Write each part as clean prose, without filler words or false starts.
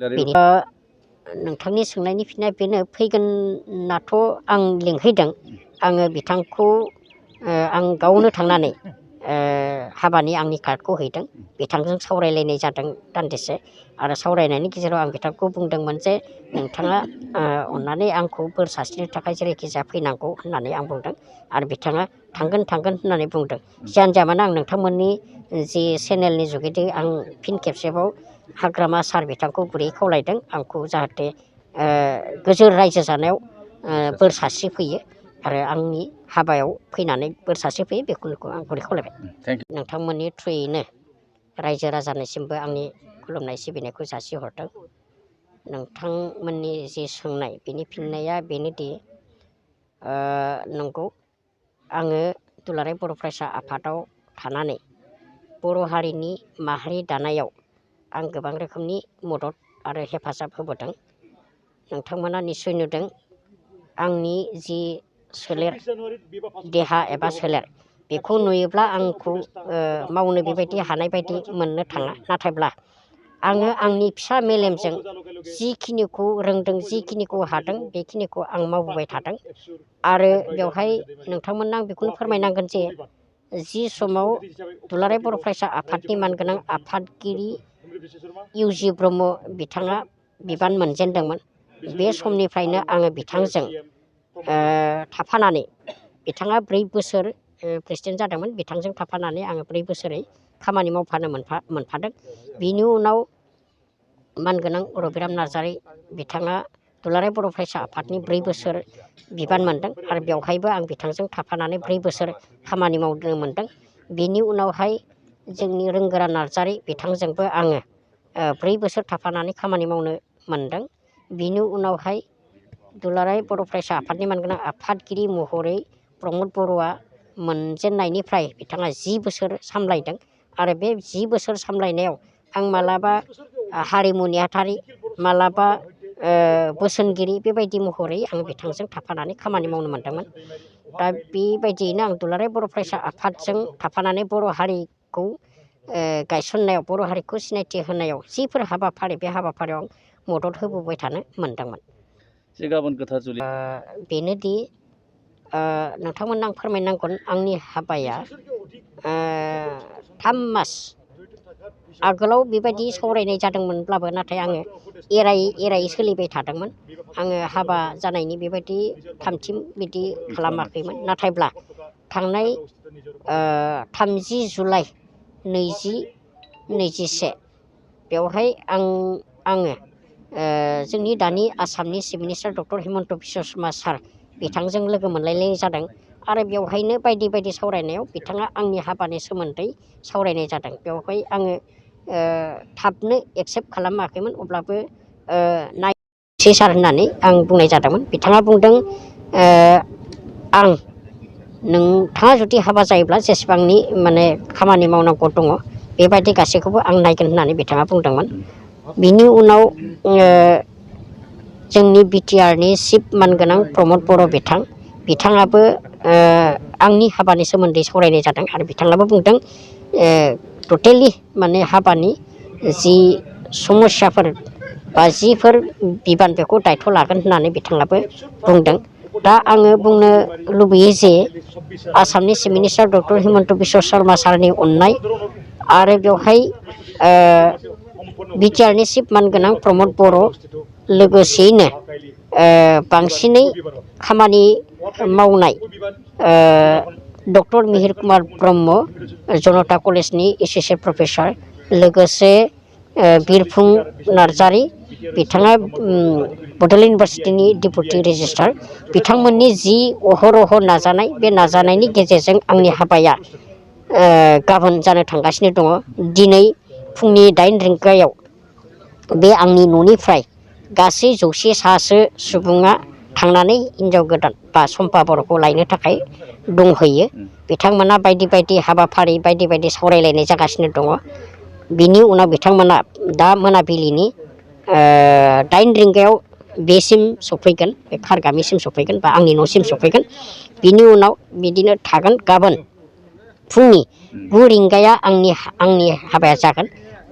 नोंथांनि सोंनायनि फिननाया बेनो फैगोनाथ' आं लिंहैदों आङो बिथांखौ आं गावनो थांनानै हाबानि आंनि कार्डखौ हैदों बिथांजों सावरायलायनाय जादों दान्दिसे आरो सावरायनायनि गेजेराव आं बिथांखौ बुंदोंमोन जे नोंथाङा अननानै आंखौ बोर सारस्रिनो थाखाय जेरैखि जाया फैनांगौ होननानै आं बुंदों आरो बिथाङा थांगोन होननानै बुंदों जियानो जाया मानो आं नोंथांमोननि जि चेनेलनि जुगेदि आं फिन खेबसेबाव हाग्रामा सार बिथांखौ गुरै खावलायदों आंखौ जाहाथे गोजोर रायजो जानायाव बोर सारस्रि फैयो आरो आंनि हाबायाव फैनानै बोर सारस्रि फैयो बेखौनो आं गुरै खावलायबाय नोंथांमोननि थ्रुयैनो रायजो राजानिसिमबो आंनि खुलुमनाय सिबिनायखौ जासिहरदों नोंथांमोननि जि सोंनाय बेनि फिननाया बेनोदि नंगौ आङो दुलाराय बर' फरायसा आफादाव थानानै बर' हारिनि माहारि दानायाव आं गोबां रोखोमनि मदद आरो हेफाजाब होबोदों नोंथांमोना निस्सय नुदों आंनि जि सोलेर देहा एबा सोलेर बेखौ नुयोब्ला आंखौ मावनो बेबायदि हानाय बायदि मोननो थाङा नाथायब्ला आङो आंनि फिसा मेलेमजों जिखिनिखौ रोंदों जिखिनिखौ हादों बेखिनिखौ आं मावबोबाय थादों आरो बेवहाय नोंथांमोननो आं बेखौनो फोरमायनांगोन जे जि समाव दुलाराय बर' फरायसा आफादनि मानगोनां आफादगिरि इउ.जि. ब्रह्म बिथाङा बिबान मोनजेनदोंमोन बे समनिफ्रायनो आङो बिथांजों थाफानानै बिथाङा 4 बोसोर प्रेसिडेन्ट जादोंमोन बिथांजों थाफानानै आङो 4 बोसोरै खामानि मावफानो मोनफादों बिनि उनाव मानगोनां रबिराम नार्जारि बिथाङा दुलाराय बर' फरायसा आफादनि 4 बोसोर बिबान मोनदों आरो बेवहायबो आं बिथांजों थाफानानै 4 बोसोर खामानि मावनो मोनदों बिनि उनावहाय जोंनि रोंगोरा नार्जारि बिथांजोंबो आङो 4 बोसोर थाफानानै खामानि मावनो मोनदों बिनि उनावहाय दुलाराय बर' फरायसा आफादनि मानगोनां आफादगिरि महरै प्रमद बर'आ मोनजेननायनिफ्राय बिथाङा 10 बोसोर सामलायदों आरो बे 10 बोसोर सामलायनायाव आं मालाबा हारिमु नेहाथारि मालाबा बोसोनगिरि बेबायदि महरै आं बिथांजों थाफानानै खामानि मावनो मोनदोंमोन दा बेबायदियैनो आं दुलाराय बर' फरायसा आफादजों थाफानानै बर' हारिखौ गायसननायाव बर' हारिखौ सिनायथि होनायाव जिफोर हाबाफारि बे हाबाफारियाव मदद होबोबाय थानो मोनदोंमोन बेनोदि नोंथांमोननो आं फोरमायनांगोन आंनि हाबाया 3 मास आगोलाव बेबायदि सावरायनाय जादोंमोनब्लाबो नाथाय आङो एरायै सोलिबाय थादोंमोन आङो हाबा जानायनि बेबायदि थामथिम बिदि खालामाखैमोन नाथायब्ला थांनाय 30 जुलाइ 2021 बेवहाय आङो जोंनि दानि आसामनि chief minister doctor Himanta Biswa Sarma sir बिथांजों लोगो मोनलायनाय जादों आरो बेवहायनो बायदि सावरायनायाव बिथाङा आंनि हाबानि सोमोन्दै सावरायनाय जादों बेवहाय आङो थाबनो एक्सेप्ट खालामाखैमोन अब्लाबो नायसै सार होननानै आं बुंनाय जादोंमोन बिथाङा बुंदों आं नोंथाङा जुदि हाबा जायोब्ला जेसेबांनि माने खामानि मावनांगौ दङ बेबायदि गासैखौबो आं नायगोन होननानै बिथाङा बुंदोंमोन बिनि उनाव जोंनि बिटिआरनि चिफ मानगोनां प्रमद बर' बिथाङाबो आंनि हाबानि सोमोन्दै सावरायनाय जादों आरो बिथाङाबो बुंदों टटेलि माने हाबानि जि समस्याफोर बा जिफोर बिबान बेखौ दायथ' लागोन होननानै बिथाङाबो बुंदों दा आङो बुंनो लुबैयो जे आसामनि chief minister doctor Himanta Biswa Sharma सारनि अननाय आरो बेवहाय बिटिआरनि चिफ मानगोनां प्रमद बर' लोगोसेयैनो बांसिनै खामानि मावनाय डक्टर मिहिर कुमार ब्रह्म जनता कलेजनि एस'सियेट प्रफेसार लोगोसे बिरफुं नार्जारि बिथाङा बड'लेण्ड इउनिभारसिटिनि डेपुटि रेजिस्ट्रार बिथांमोननि जि अहरह नाजानाय बे नाजानायनि गेजेरजों आंनि हाबाया गाबोन जानो थांगासिनो दङ दिनै फुंनि 8 रिंगायाव बे आंनि न'निफ्राय गासै 100 सासो सुबुङा थांनानै हिनजाव गोदान बा सम्फा बर'खौ लायनो थाखाय दंहैयो बिथांमोना बायदि हाबाफारि बायदि सावरायलायनाय जागासिनो दङ बिनि उनाव बिथांमोना दा मोनाबिलिनि 8 रिंगायाव बेसिम सफैगोन बे खारगामिसिम सफैगोन बा आंनि न'सिम सफैगोन बिनि उनाव बिदिनो थागोन गाबोन फुंनि 9 रिंगाया आंनि हाबाया जागोन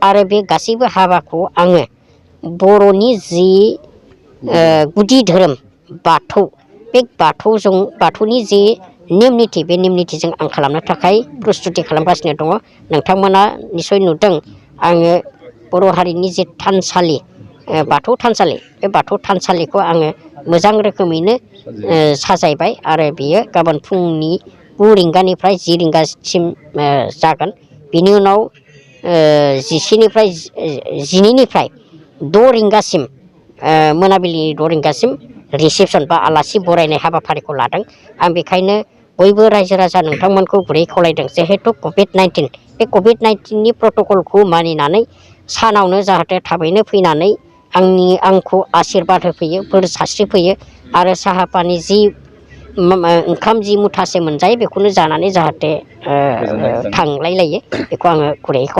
आरो बे गासैबो हाबाखौ आङो बर'नि जि गुदि धोरोम बाथौ बे बाथौनि जि नेम निथि बे नेम निथिजों आं खालामनो थाखाय प्रस्तुति खालामगासिनो दङ। नोंथांमोना निसय नुदों आङो बर' हारिनि जे थानसालि बाथौ थानसालि बे बाथौ थानसालिखौ आङो मोजां रोखोमैनो साजायबाय आरो बियो गाबोन फुंनि 9 रिंगानिफ्राय 10 रिंगासिम जागोन। बिनि उनाव 12निफ्राय 6 रिंगासिम मोनाबिलि 6 रिंगासिम रिसेपसन बा आलासि बरायनाय हाबाफारिखौ लादों। आं बेखायनो बयबो रायजो राजा नोंथांमोनखौ गुरै खावलायदों जिहेतु कभिड-19 बे कभिड-19नि प्रट'कलखौ मानिनानै सानावनो जाहाथे थाबैनो फैनानै आंखौ आशिर्बाद होफैयो बोर सारस्रिफैयो आरो साहा पानि जि ओंखाम जि मुथासे मोनजायो बेखौनो जानानै जाहाथे थांलाय लायो बेखौ आङो गुरैयै